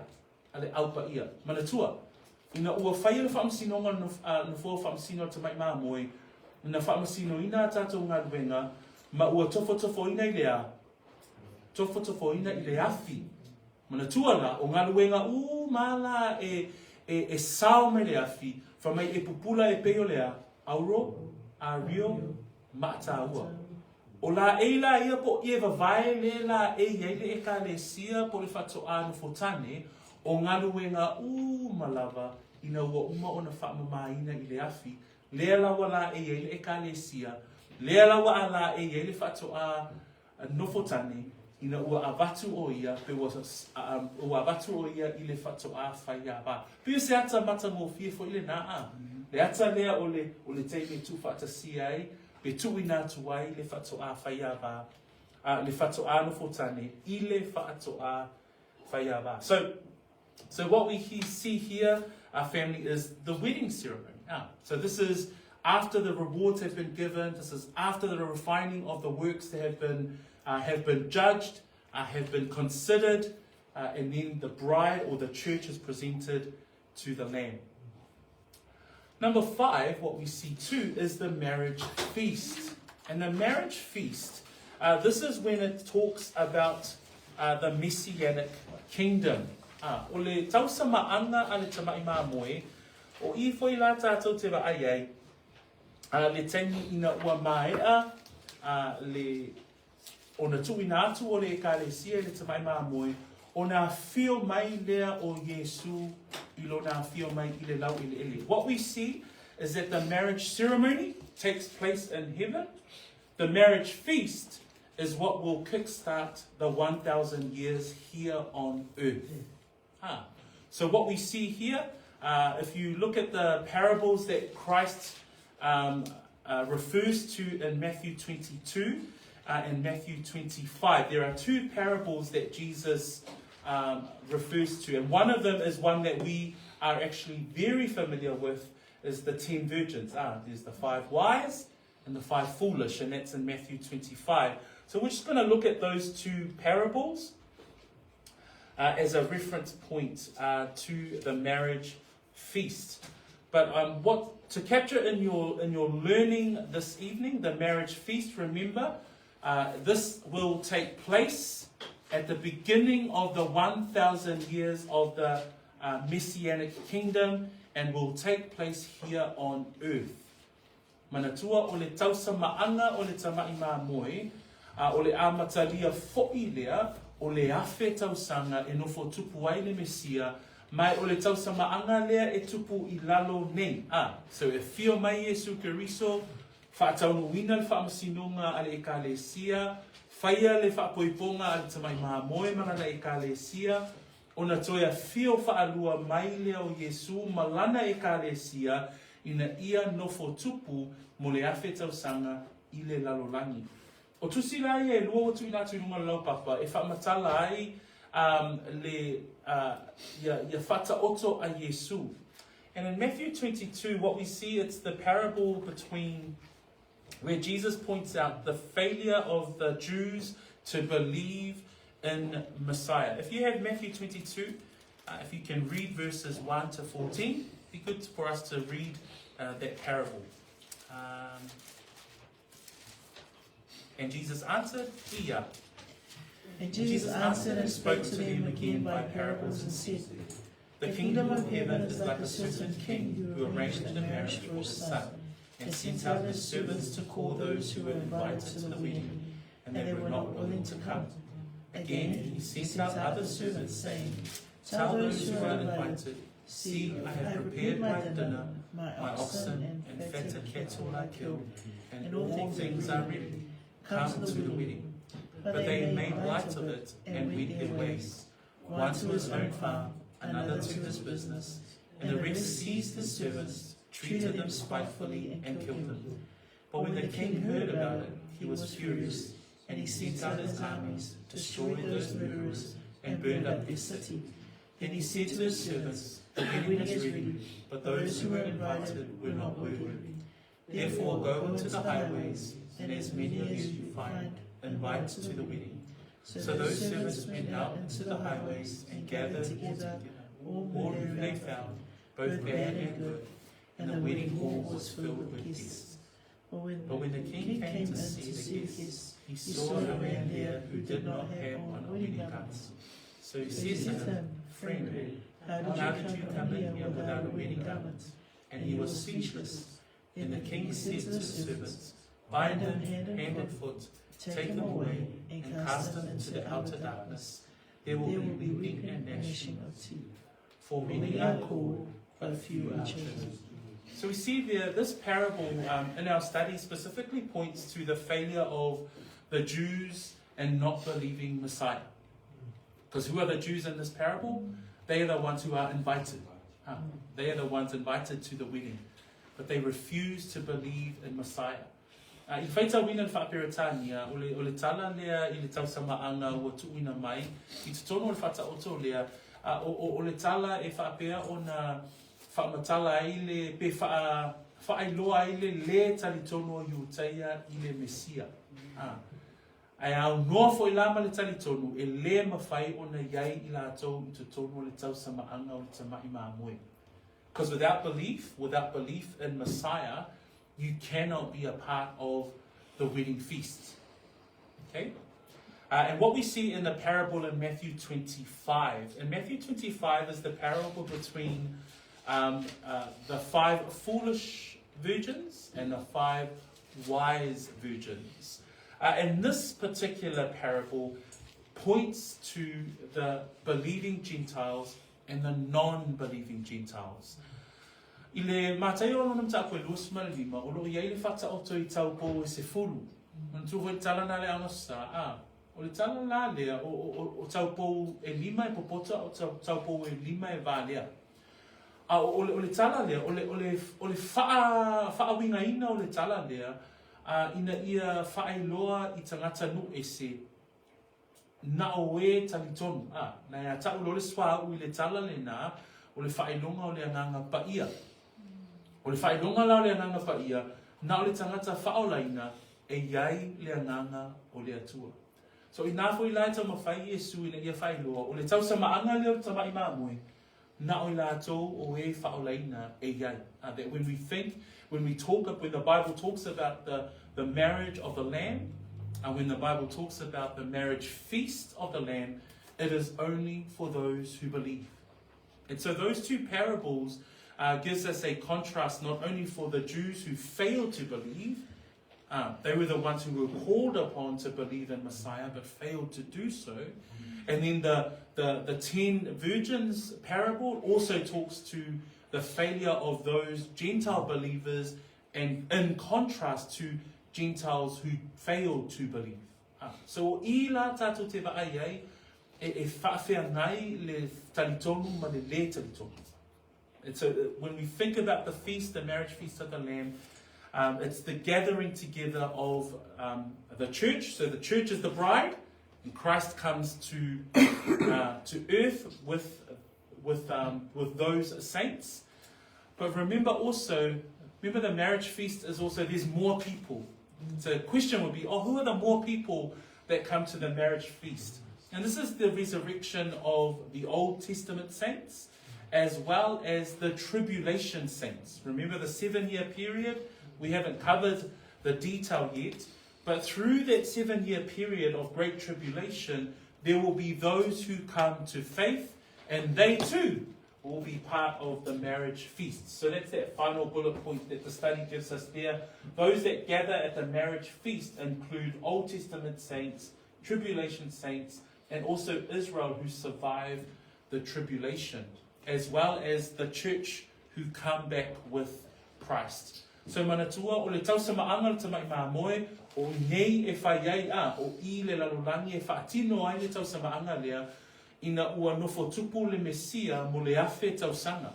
a le Au Paia. Manatua, ina ua faia le faamasinoga a le Nofoa Faamasino a Tamai Mamoe, na faamasinoina a tatou galuega ma ua tofotofoina i le a? Tofotofoina i le afi. Manatua la, o galuega uma la e, e, e sao mai le afi, fa mai e pupula e pei o le a? Auro, ario, maataua. O laei la ia po o ie vavae le laei ai le Ekalesia po o le faatoā nofotane, o galuega uma lava ina ua uma ona faamamāina i le afi, lea la ua laei ai le Ekalesia, lea la ua a laei ai le faatoā nofotane, ina ua avatu o ia, pe ua, ua avatu o ia i le faatoā faiāvā. Pei o se ata matagofie foi lenā, a? Le ata lea o le, o le taimi e tuufaatasia ai, Pe tuuina atu ai le faatoā faiāvā, a, le faatoā nofotane i le faatoā faiāvā. So, so what we he, see here, our family, is the wedding ceremony. Ah, so this is after the rewards have been given, this is after the refining of the works that have been, uh, have been judged, uh, have been considered, uh, and then the bride or the church is presented to the Lamb. Number five, what we see too is the marriage feast. And the marriage feast, uh, this is when it talks about uh, the messianic kingdom. Ah, o le tausamaaga a le tamai mamoe, o i foi la tātou te vaai ai, uh, le taimi ina ua maea uh, le ona tuuina atu o le Ekalesia i le tamai mamoe, ona afio mai lea o Iesu i lona afio mai i le laueleele. What we see is that the marriage ceremony takes place in heaven. The marriage feast is what will kickstart the 1,000 years here on earth. Ha. So what we see here, uh, if you look at the parables that Christ um, uh, refers to in Matthew 22 uh, and Matthew 25, there are two parables that Jesus um, refers to. And one of them is one that we are actually very familiar with, is the 10 virgins. Ah, there's the five wise and the five foolish, and that's in Matthew 25. So we're just going to look at those two parables uh, as a reference point uh, to the marriage feast. But um, what to capture in your in your learning this evening, the marriage feast. Remember, uh, this will take place at the beginning of the 1,000 years of the uh, Messianic kingdom and will take place here on earth. Manatua o le tausamaaga o le tamaʻi mamoe, a o le amatalia foʻi lea o le afe tausaga e nofo tupu ai le Mesia, ma o le tausamaaga lea e tupu i lalo nei. A, so e afio mai Iesu Keriso, faataunuuina le faamasinoga a le Ekalesia, faia le faapoipoga a le tamaʻi mamoe ma lana Ekalesia, Ona toe afio faalua mai lea o Iesu ma lana Ekalesia ina ia nofo tupu mo le afe tausaga i le lalolagi. O tusi la ia e lua ua tuuina atu i luga o le laupapa e faamatala ai le ia ia faataoto a Iesu. And in Matthew 22 what we see it's the parable between where Jesus points out the failure of the Jews to believe in Messiah. If you have Matthew 22, uh, if you can read verses 1 to 14, it'd be good for us to read uh, that parable. Um, and Jesus answered, Ia. And Jesus answered and spoke to them again by parables and said, The kingdom of heaven is like a certain king who arranged a marriage for his son, and sent out his servants to call those who were invited to the wedding, and they were not willing to come. Again, he sent out other servants, saying, Tell those who are invited, See, I have prepared my dinner, my oxen and fatted cattle are killed, and all things are ready. Come to the wedding. But they made light of it and went their ways, one to his own farm, another to his business. And the rest seized his servants, treated them spitefully, and killed them. But when the king heard about it, he was furious, and he sent out his armies, destroyed those murderers, and burned up their city. Then he said to his servants, The wedding is ready, but those who were invited were not worthy. Therefore go into the highways, and as many of you find, invite to the wedding. So those servants went out into the highways and gathered together all whom they found, both bad and good. And the wedding hall was filled with guests. But when the king came to see the guests, he saw a man there who did not have on a wedding garment. So he said to him, Friend, how did you come in here without a wedding garment? And he was speechless. Then the king said to the servants, Bind him hand and foot, take him away, and cast him into the outer darkness. There will be weeping and gnashing of teeth. For many are called, but few are chosen. So we see there, this parable um, in our study specifically points to the failure of the Jews in not believing Messiah. Because who are the Jews in this parable? They are the ones who are invited. Huh? They are the ones invited to the wedding. But they refuse to believe in Messiah. Uh, I whaitauina le Faa-Peretania, o le, o le tala lea i le tausamaaga ua tuuina mai, i totonu o le faataoto lea, a, o, o, o le tala e faapea ona faamatala ai le, pe faa, faailoa ai le lē talitonu o Iutaia i le Mesia. A, ae aunoa foi la ma le talitonu, e lē mafai ona i ai i latou i totonu o le tausamaaga o le tamaʻi mamoe. Because without belief, without belief in Messiah, you cannot be a part of the wedding feast. Okay? Uh, and what we see in the parable in Matthew 25, in Matthew 25 is the parable between um, uh, the five foolish virgins and the five wise virgins. Uh, and this particular parable points to the believing Gentiles and the non-believing Gentiles. I le Mataio o lona mataupu e 25, o lo o i ai le faataoto i taupou e sefulu. Manatua foi le tala na le Aoga Sa, a. O le tala la lea, o, o, o, o taupou e lima e popota, o tau, taupou e lima e valea. A o, o, le, o le tala lea, o le, o le, o le whaa, whaawingaina o le tala lea, a, ina ia whaailoa i tagata nuu ese, na o e talitonu, a, na ia ta'u loa le suauu i le tala lenā, o le faailoga o le Agaga Paia. O le faailoga la o le Agaga Paia, na o le tagata faaolaina e i ai le Agaga o le Atua. So inā foi la e taumafai Iesu ina ia faailoa, o le tausamaaga lea o le tama'i mamoe, na o i latou o e faaolaina e i ai. That when we think, when we talk, when the Bible talks about the, the marriage of the Lamb, and when the Bible talks about the marriage feast of the Lamb, it is only for those who believe. And so those two parables gives us a contrast not only for the Jews who failed to believe, they were the ones who were called upon to believe in Messiah but failed to do so. And then the, the, the ten virgins parable also talks to the failure of those Gentile believers and in contrast to Gentiles who failed to believe. Ah, so i la tātou te vaai ai, e, e whaawhea le talitonu ma le le talitonu. And so when we think about the feast, the marriage feast of the Lamb, it's the gathering together of the church. So the church is the bride, and Christ comes to, to earth with, with, with those saints. But remember also, remember the marriage feast is also, there's more people. So the question would be, oh, who are the more people that come to the marriage feast? And this is the resurrection of the Old Testament saints as well as the tribulation saints. Remember the 7-year period? We haven't covered the detail yet, but through that 7-year period of great tribulation, there will be those who come to faith, and they too will be part of the marriage feast. So that's that final bullet point that the study gives us there. Those that gather at the marriage feast include Old Testament saints, tribulation saints, and also Israel who survived the tribulation, as well as the church who come back with Christ. So manatua, o le tausamaaga o le tama'i mamoe, o nei e fai ai a, o i le lalolagi e faatino ai le tausamaaga lea, ina ua nofo tupu le Mesia mo le afe tausaga.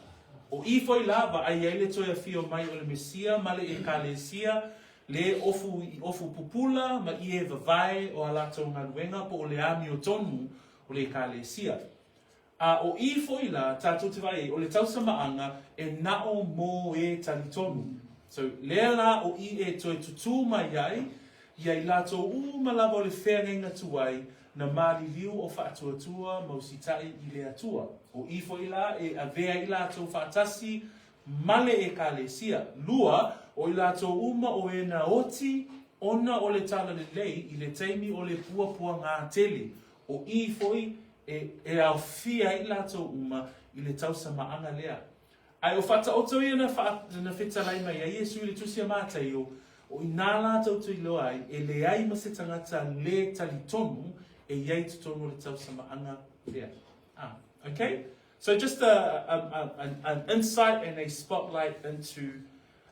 O i foi la vaai ai le toe afio mai o le Mesia ma le Ekalesia, le ofu i ofu pupula ma ie vavae o a latou galuega po o le amiotonu o le Ekalesia. A o i foi la tatou te vaai ai, o le tausamaaga e na'o mo e talitonu. So, lea la o i e toe tutū mai ai ia i latou uma lava o le feagaiga tuai na maliliu o faatuatua ma usita'i i le Atua. O i foi la e avea ai latou faatasi ma le Ekalesia. Lua, o i latou uma o e na oti ona o le talalelei i le taimi o le puapuagā tele. O i foi e, e aofia ai latou uma i le tausamaaga lea. Ae o faataoto ia na, wha, na fetalai mai ai Iesu i le tusi a Mataio, o inā la tou iloa ai, e leai ma se tagata le talitonu e i ai i totonu o le tausamaaga lea. Ah, okay? So just a, a, a, an, an insight and a spotlight into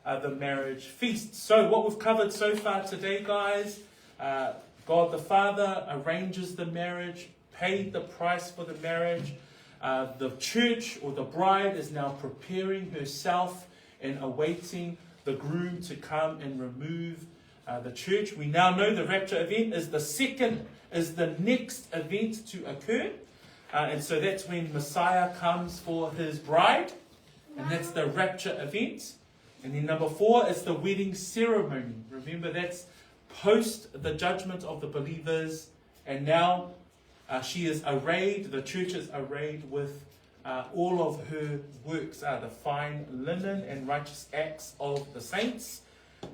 the marriage feast. So what we've covered so far today, guys, God the Father arranges the marriage, paid the price for the marriage. The church or the bride is now preparing herself and awaiting the groom to come and remove the church. We now know the rapture event is the second, is the next event to occur. And so that's when Messiah comes for his bride, and that's the rapture event. And then number 4 is the wedding ceremony. Remember, that's post the judgment of the believers, and now she is arrayed, the church is arrayed with all of her works, the fine linen and righteous acts of the saints.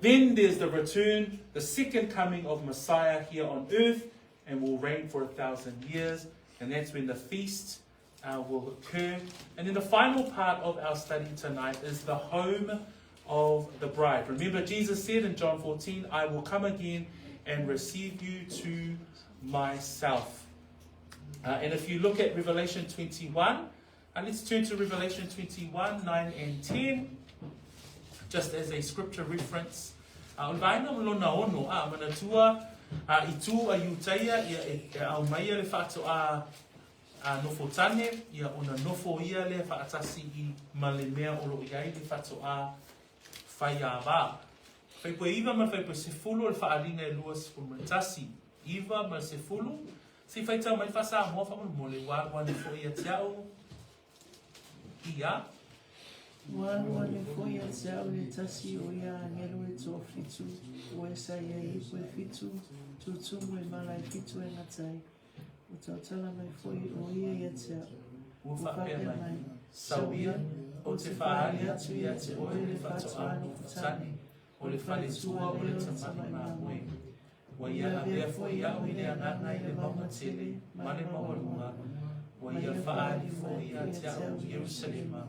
Then there's the return, the second coming of Messiah here on earth, and will reign for 1,000 years. And that's when the feast will occur. And then the final part of our study tonight is the home of the bride. Remember, Jesus said in John 14, I will come again and receive you to myself. And if you look at Revelation 21, let's turn to Revelation 21, 9 and 10, just as a scripture reference. O le vaega ma lona ono, a manatua, A i tū a Iutaia, ia e, e aumaia le faatoā a nofo tane, ia ona nofo ia lea faatasi i ma le mea o lo o i ai le faatoā faiāvā. Fuaipue 9 ma le fuaipue 10 o le faaaliga e 21. 9 ma le 10, se i faitau mai le faa-Samoa faamolemole, ua alu ane foi ia te au ia. Ua alu ane foi ia te au le tasi o ia agelo e toafitu, o e sa i ai ipu e fitu, tutumu e mala e fitu e gata ai. Ua tautala mai foi o ia ia te au. Ua faapea mai, Sau ia, ou te faaali atu ia te oe le faatoa nofo tane, o le faletua o le tamai mamoe. Ua ia avea foi au i le agaga i le mauga tele ma le maualuga, ua ia faaali foi ia te au Ierusalema,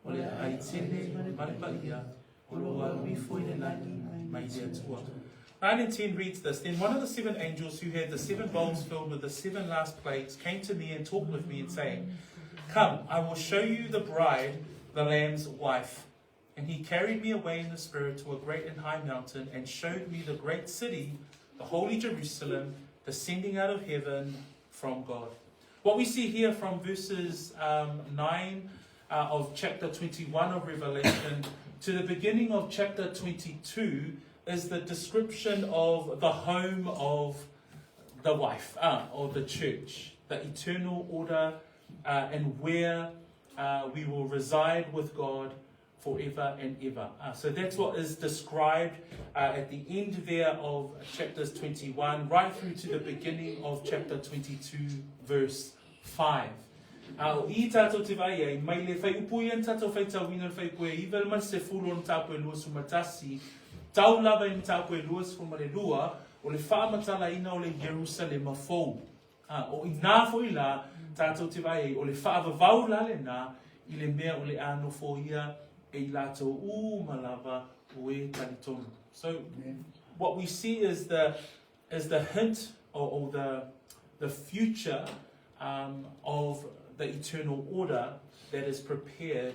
o le aai tele ma le paia, o lo o alu ifo i le lagi mai le Atua. 9 and 10 reads this Then one of the seven angels who had the seven bowls filled with the seven last plagues came to me and talked with me and saying, Come, I will show you the bride, the Lamb's wife. And he carried me away in the spirit to a great and high mountain and showed me the great city, the holy Jerusalem, descending out of heaven from God. What we see here from verses um, 9 uh, of chapter 21 of Revelation to the beginning of chapter 22 is the description of the home of the wife, uh, or the church, the eternal order, uh, and where uh, we will reside with God forever and ever. Uh, so that's what is described uh, at the end there of chapters 21, right through to the beginning of chapter 22, verse 5. A o i tātou te vai ai, mai le whai upu i an tātou whai tauina le whai koe i vel ma se fulu o tāpu e lua suma tasi, tau lava i tāpu e lua suma le lua, o le whaamatalaina o le Jerusalema fou. Ā, o inā foi la, tātou te vai ai, o le whaavavau la lenā, i le mea o le a nofo ia e i lātou uma lava o e talitonu. So, what we see is the, is the hint or, or the, the future um, of the eternal order that is prepared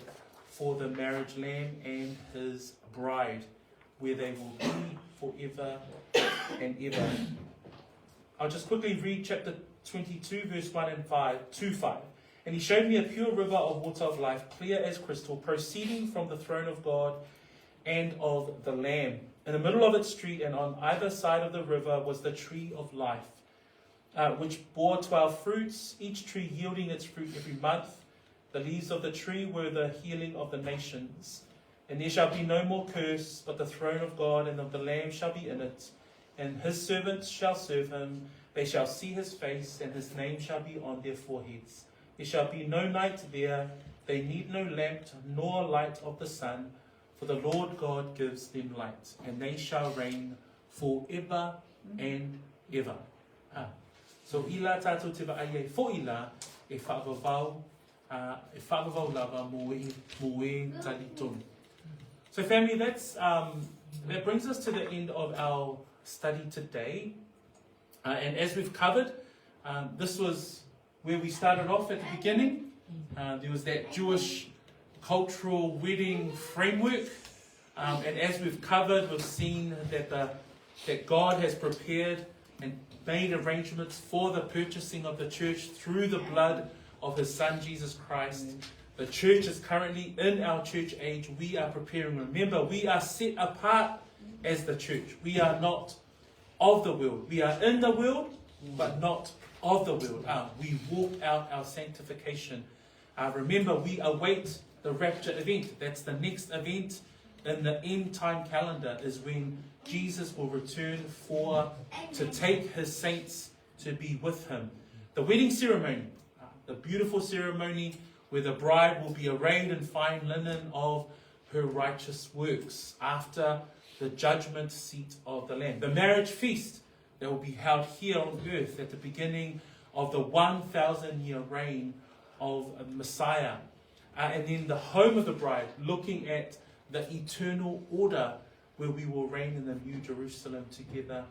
for the marriage lamb and his bride, where they will be forever and ever. I'll just quickly read chapter 22, verse 1 and 5, 2 5. And he showed me a pure river of water of life, clear as crystal, proceeding from the throne of God and of the Lamb. In the middle of its street and on either side of the river was the tree of life, uh, which bore 12 fruits, each tree yielding its fruit every month. The leaves of the tree were the healing of the nations. And there shall be no more curse, but the throne of God and of the Lamb shall be in it, and his servants shall serve him. They shall see his face, and his name shall be on their foreheads. There shall be no night there. They need no lamp nor light of the sun, for the Lord God gives them light, and they shall reign forever and ever. Ah. So i la tātou te vaai ai fo i la e whaavavau, uh, e whaavavau lava mō e, mō e tali tonu. So family, that's, um, that brings us to the end of our study today. Uh, and as we've covered, um, this was where we started off at the beginning. Uh, there was that Jewish cultural wedding framework. Um, and as we've covered, we've seen that, the, that God has prepared and made arrangements for the purchasing of the church through the blood of his Son, Jesus Christ. The church is currently in our church age. We are preparing. Remember, we are set apart as the church. We are not of the world. We are in the world, but not of the world. Uh, we walk out our sanctification. Uh, remember, we await the rapture event. That's the next event in the end time calendar is when Jesus will return for to take his saints to be with him. The wedding ceremony, uh, the beautiful ceremony where the bride will be arrayed in fine linen of her righteous works after the judgment seat of the Lamb. The marriage feast that will be held here on earth at the beginning of the 1,000 year reign of Messiah. Uh, and then the home of the bride, looking at the eternal order where we will reign in the New Jerusalem together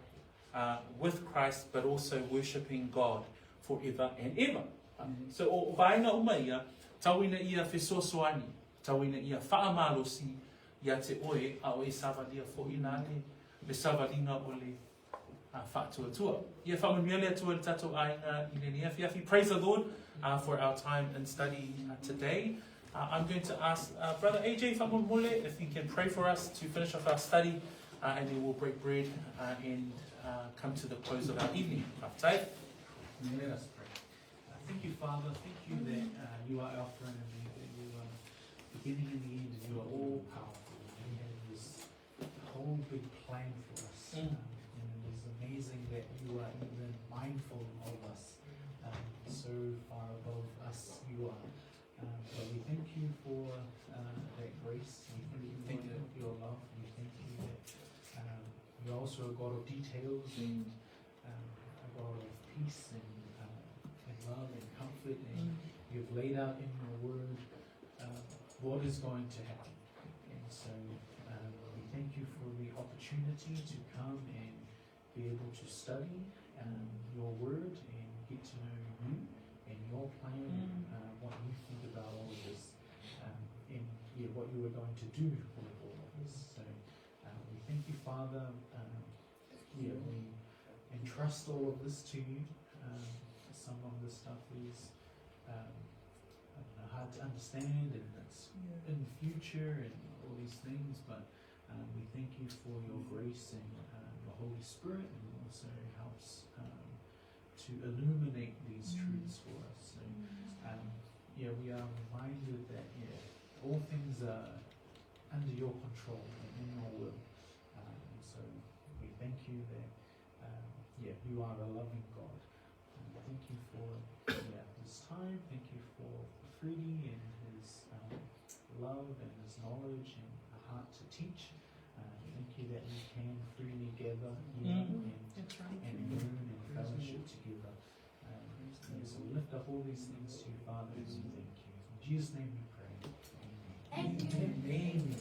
uh, with Christ, but also worshipping God forever and ever. Mm-hmm. So, o vaenga uma ia, tauina ia fesoasoani, tauina ia whaamalosi ia te oe, a o e savalia fo ina le, le savalinga o le Faatuatua. Ia faamanuia le Atua i le tatou aiga i lenei afiafi. Praise the Lord for our time in study today. I'm going to ask Brother AJ Fa'amolemole if he can pray for us to finish off our study and then we'll break bread and come to the close of our evening. Faafetai. Let us pray. Thank you, Father. Thank you that you are Alpha and Omega. You are beginning and the end, and you are all powerful. You have this whole big plan for us. And it is amazing that you are even mindful of us. So far above us you are. But we thank you for that grace. We thank you for your love. We thank you that you're also a God of details and a God of peace and love and comfort. And you've laid out in your word what is going to happen. And so we thank you for the opportunity to come and be able to study your word and get to know you and your plan and what you think about all of this, and what you are going to do with all of this. So we thank you, Father. We entrust all of this to you. Some of this stuff is hard to understand, and it's in the future and all these things, but we thank you for your grace and the Holy Spirit, and also helps to illuminate these truths for us. So we are reminded that all things are under your control and in your will. And so we thank you that you are a loving God. Thank you for this time. Thank you for Freddie and his love and his knowledge and a heart to teach. Thank you that we can freely gather here That's right. and learn and fellowship together. So we lift up all these things to you, Father, and we thank you. In Jesus' name we pray. Amen. Amen.